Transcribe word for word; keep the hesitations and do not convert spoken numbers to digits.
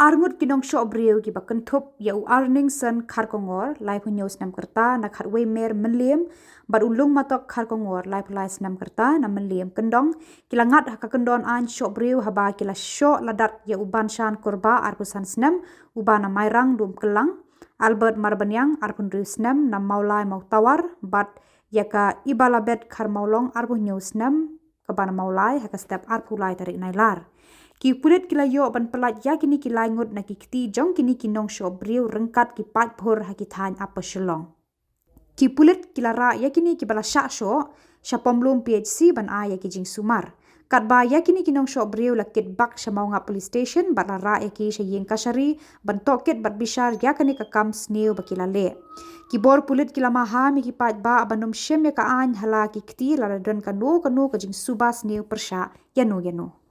Arngut ki nongshoh briew kiba kynthup ïa u Arningson Kharkongor, laiphew hynñiew snem ka rta, na Khatwei Mer, Mylliem, bad u Lungmatok Kharkongor, laiphew lai snem ka rta, na Mylliem Kyndong, ki la ngat ha ka kyndon aiñ shoh briew haba ki la shoh la dat ïa u Banshan Kurbah, arphew san snem, uba na Mairang Lumkyllang, Albert Marbaniang, arphew hynriew snem, na Mawlai Mawtawar, bad ïa ka Ibalabet Kharmawlong, arphew hynñiew snem, kaba na Mawlai, ha ka step arphew lai tarik Nailar. Ki pulit ki la ïoh ban pyllait ïa kine ki lai ngut na ki kti jong kine ki nongshoh briew ryngkat ki paidbah ha ki thaiñ Upper Shillong. Ki pulit ki la rah ïa kine kiba la shah shoh sha Pomlum P H C ban ai ïa ki jingsumar. Katba ïa kine ki nongshoh briew la kit bak sha Mawngap Police Station bad la rah ïa ki sha ïing kashari ban tohkit bad bishar ïa kane ka kam sniew ba ki la leh. Ki bor pulit ki la maham ïa ki paidbah ban ym shim ïa ka aiñ ha la ki kti lada don kano kano ka jingsuba sniew pyrshah ïano ïano.